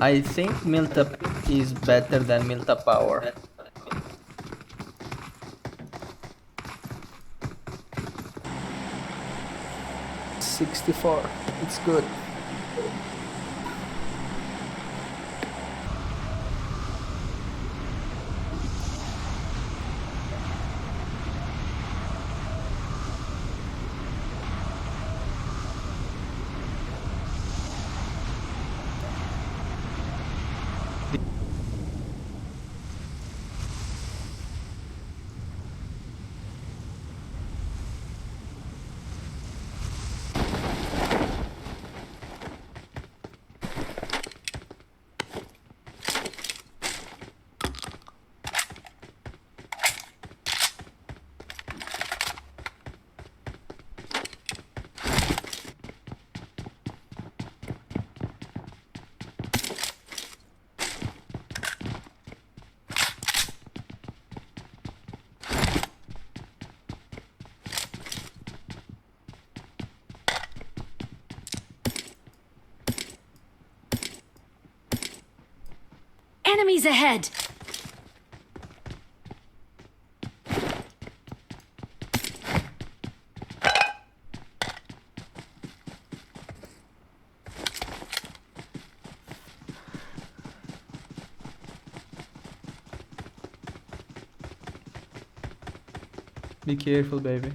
I think Milta is better than Milta Power. 64. It's good. Enemies ahead! Be careful baby.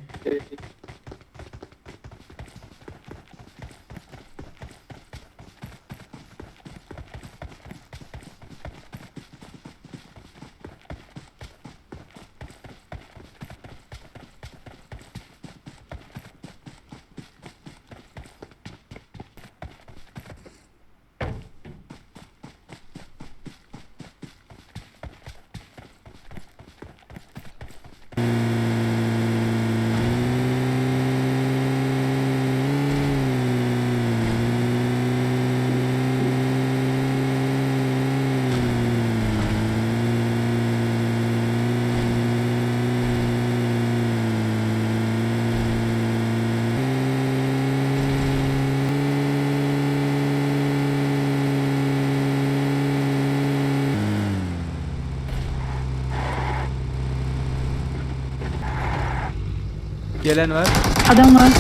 Gelen var. Adam var.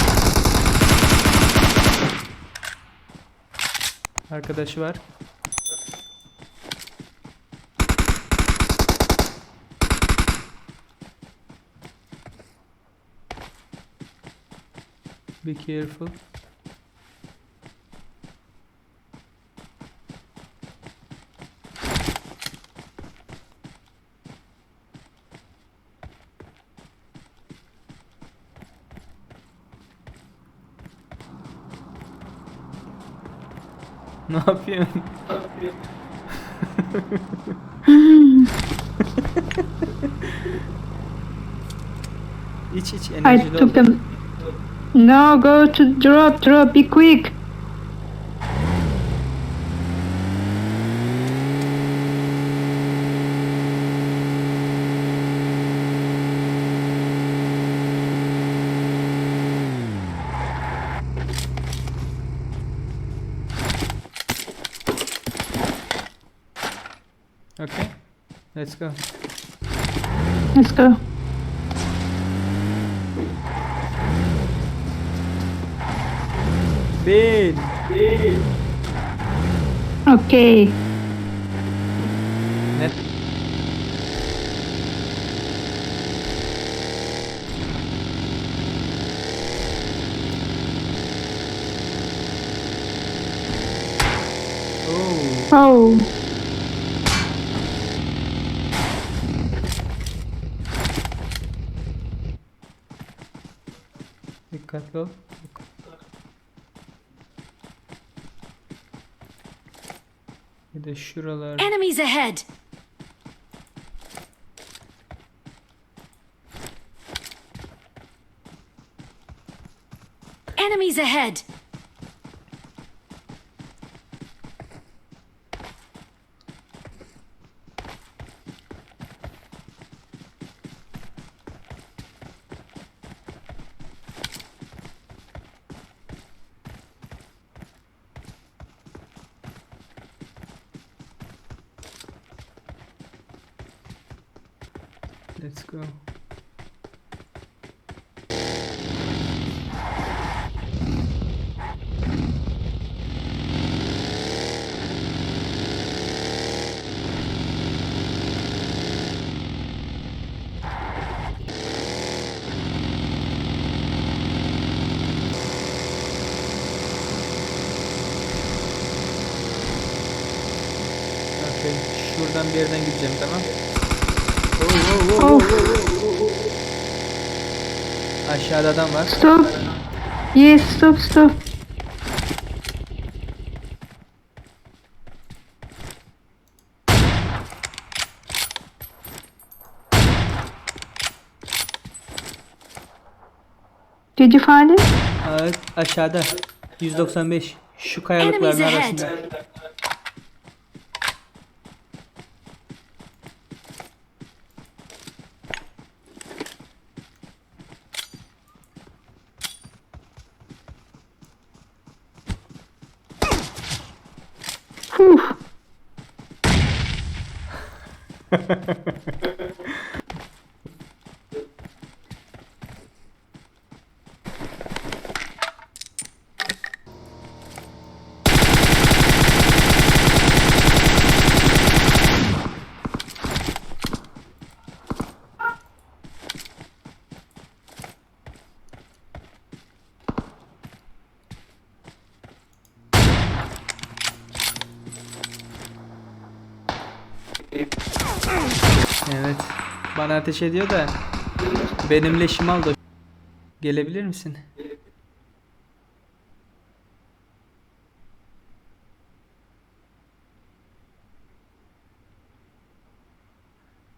Arkadaşı var. Be careful. Ne yapıyorsun? İç iç I enerjili ol. took them. No, go to drop, drop, be quick. Okay. Let's go. Let's go. Bin. Okay. Ne? Oh. Oh. Dikkatli ol. Bir de şuralar. Enemies ahead! Enemies ahead! Let's go. Okay. Şuradan bir yerden gideceğim tamam. Oh, Aşağıda adam var. stop. Yes, stop, stop. Did you find it? Evet aşağıda. 195. Şu kayalıkların Enemies ahead. arasında. Whew. Evet. Bana ateş ediyor da benim leşimi aldı. Gelebilir misin?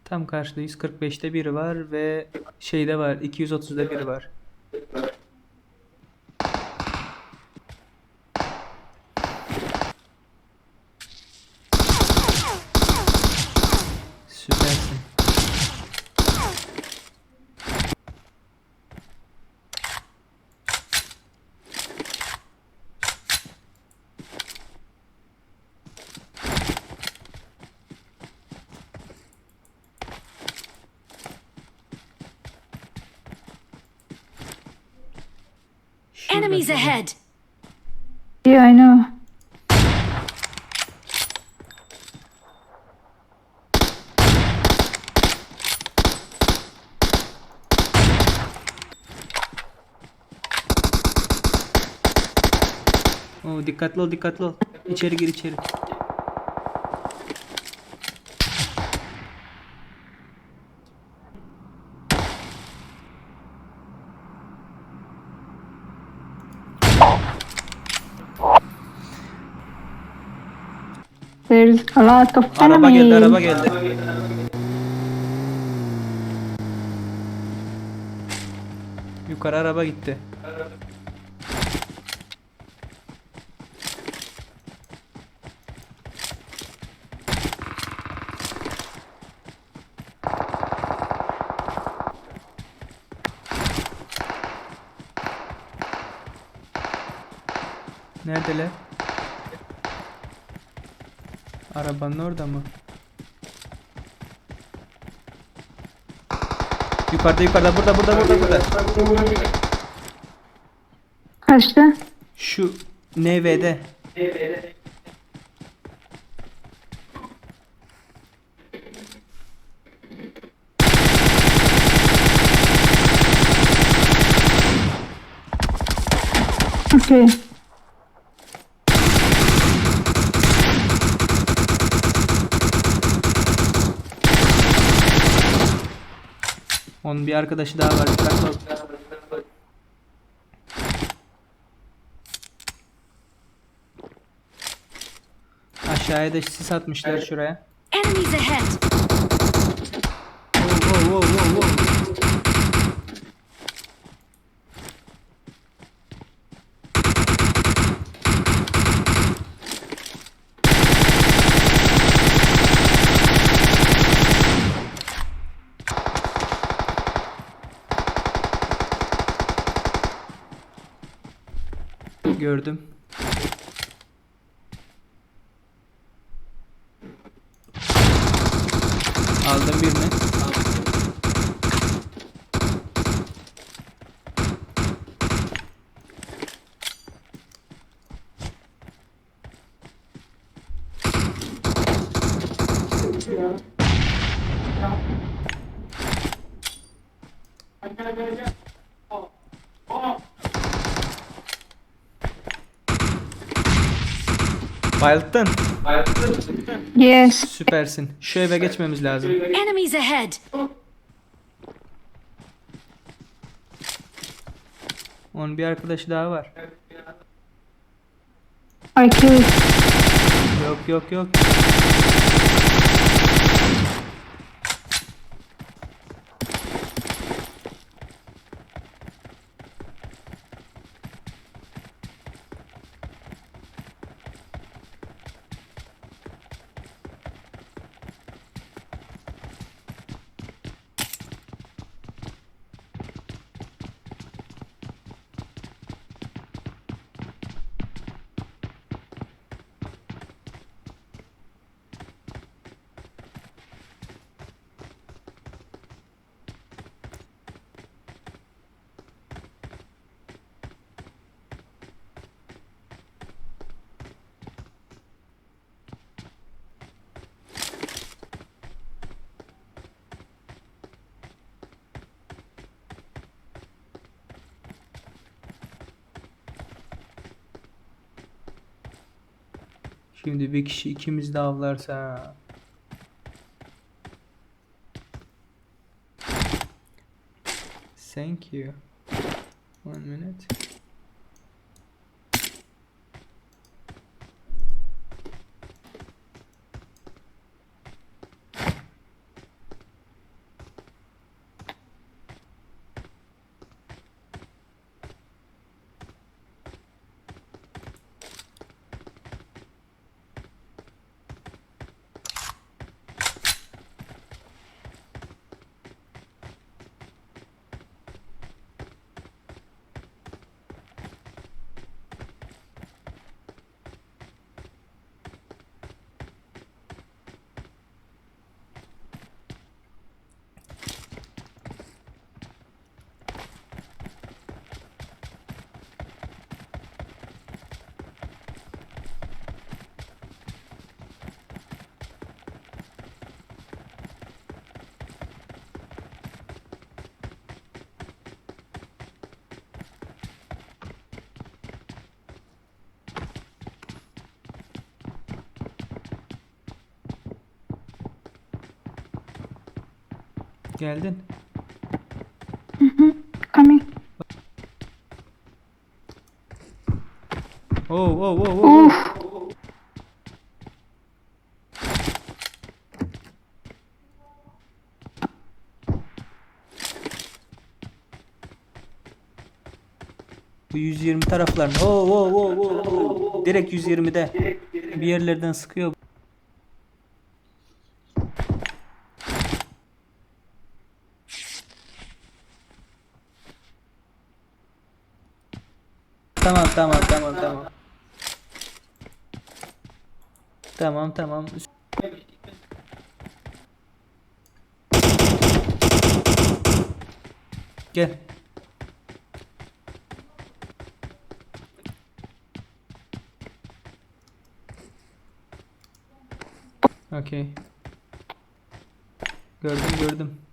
Tam karşıda 145'te biri var ve şeyde var 230'da biri var. Süpersin. Şurada Enemies şurada. ahead! Yeah, I know. Oo, dikkatli ol dikkatli ol. İçeri gir içeri. There's a lot of Araba geldi enemies. araba geldi. Yukarı araba gitti. Neredeler? Arabanın orada mı? Yukarıda yukarıda burada burada burada burada. Kaçtı? Şu NV'de. Okay. Onun bir arkadaşı daha var. Dikkatli ol. Aşağıya da sis atmışlar şuraya. Enemies ahead! Wow, wow, wow, wow. Gördüm. Aldım birini. Bayılttın. Yes. Süpersin. Şu eve geçmemiz lazım. Enemies ahead! Onun bir arkadaşı daha var. I killed. Yok yok yok. Şimdi bir kişi ikimiz de avlarsa. Thank you. One minute. Geldin. Coming. Oh oh oh oh. Oof. Bu 120 taraflarında. Oh oh oh oh oh. Direkt 120'de. Bir yerlerden sıkıyor. Tamam tamam tamam tamam. Tamam tamam. Gel. Okey. Gördüm gördüm.